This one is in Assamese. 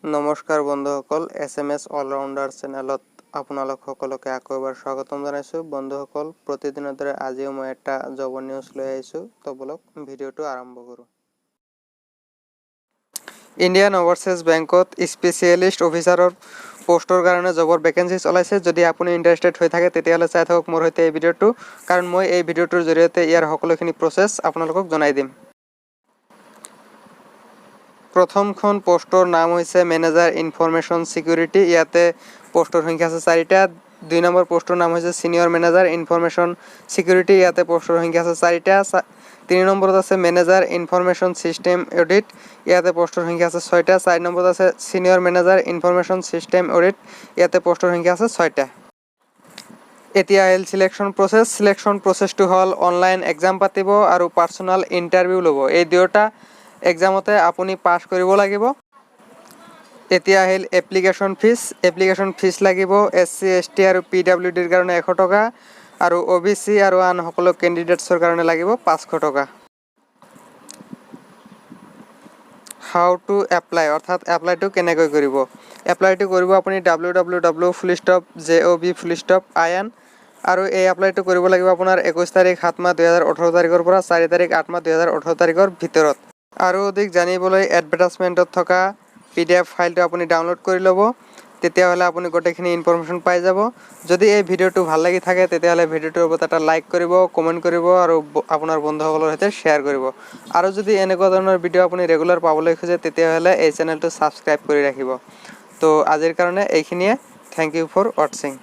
নমস্কাৰ বন্ধুসকল, এছ এম এছ অলৰাউণ্ডাৰ চেনেলত আপোনালোক সকলোকে আকৌ এবাৰ স্বাগতম জনাইছোঁ। বন্ধুসকল, প্ৰতিদিনৰ দৰে আজিও মই এটা জবৰ নিউজ লৈ আহিছোঁ। তো বলক, ভিডিঅ'টো আৰম্ভ কৰোঁ। ইণ্ডিয়ান অভাৰচিজ বেংকত স্পেচিয়েলিষ্ট অফিচাৰৰ পষ্টৰ কাৰণে জবৰ ভেকেঞ্চিজ ওলাইছে। যদি আপুনি ইণ্টাৰেষ্টেড হৈ থাকে, তেতিয়াহ'লে চাই থাকক মোৰ সৈতে এই ভিডিঅ'টো, কাৰণ মই এই ভিডিঅ'টোৰ জৰিয়তে ইয়াৰ সকলোখিনি প্ৰচেছ আপোনালোকক জনাই দিম। প্ৰথমখন পষ্টৰ নাম হৈছে মেনেজাৰ ইনফৰমেশ্যন ছিকিউৰিটি। ইয়াতে পষ্টৰ সংখ্যা আছে চাৰিটা। দুই নম্বৰ পষ্টৰ নাম হৈছে ছিনিয়ৰ মেনেজাৰ ইনফৰমেশ্যন ছিকিউৰিটি। ইয়াতে পষ্টৰ সংখ্যা আছে চাৰিটা। তিনি নম্বৰত আছে মেনেজাৰ ইনফৰমেশ্যন ছিষ্টেম অডিট। ইয়াতে পষ্টৰ সংখ্যা আছে ছয়টা। চাৰি নম্বৰত আছে senior manager information system audit. ইয়াতে পষ্টৰ সংখ্যা আছে ছয়টা। এতিয়া আহিল চিলেকশ্যন প্ৰচেছ। চিলেকশ্যন প্ৰচেছটো হ'ল অনলাইন এক্সাম পাতিব আৰু পাৰ্চনেল ইণ্টাৰভিউ ল'ব। এই দুয়োটা এক্সামতে আপুনি পাছ কৰিব লাগিব। এতিয়া আহিল এপ্লিকেশ্যন ফিজ। এপ্লিকেশ্যন ফিজ লাগিব এছ চি, এছ টি আৰু পি ডাব্লিউ ডিৰ কাৰণে 100 টকা আৰু অ' বি চি আৰু আন সকলো কেণ্ডিডেটছৰ কাৰণে লাগিব 500 টকা। How to apply, অৰ্থাৎ এপ্লাইটো কেনেকৈ কৰিব? এপ্লাইটো কৰিব আপুনি www.job.in আৰু এই এপ্লাইটো কৰিব লাগিব আপোনাৰ 21 তাৰিখ 7 মাহ 2018 তাৰিখৰ পৰা 4 তাৰিখ 8 মাহ 2018 তাৰিখৰ ভিতৰত। আৰু অধিক জানিবলৈ এডভাৰটাইজমেণ্টত থকা পিডিএফ ফাইলটো আপুনি ডাউনলোড কৰি ল'ব। তেতিয়াহ'লে আপুনি গোটেইখিনি ইনফৰমেশ্যন পাই যাব। যদি এই ভিডিঅ'টো ভাল লাগি থাকে, তেতিয়াহ'লে ভিডিঅ'টোৰ ওপৰত এটা লাইক কৰিব, কমেণ্ট কৰিব আৰু আপোনাৰ বন্ধুসকলৰ সৈতে শ্বেয়াৰ কৰিব। আৰু যদি এনেকুৱা ধৰণৰ ভিডিঅ' আপুনি ৰেগুলাৰ পাবলৈ খোজে, তেতিয়াহ'লে এই চেনেলটো ছাবস্ক্ৰাইব কৰি ৰাখিব। তো আজিৰ কাৰণে এইখিনিয়ে। Thank you for watching.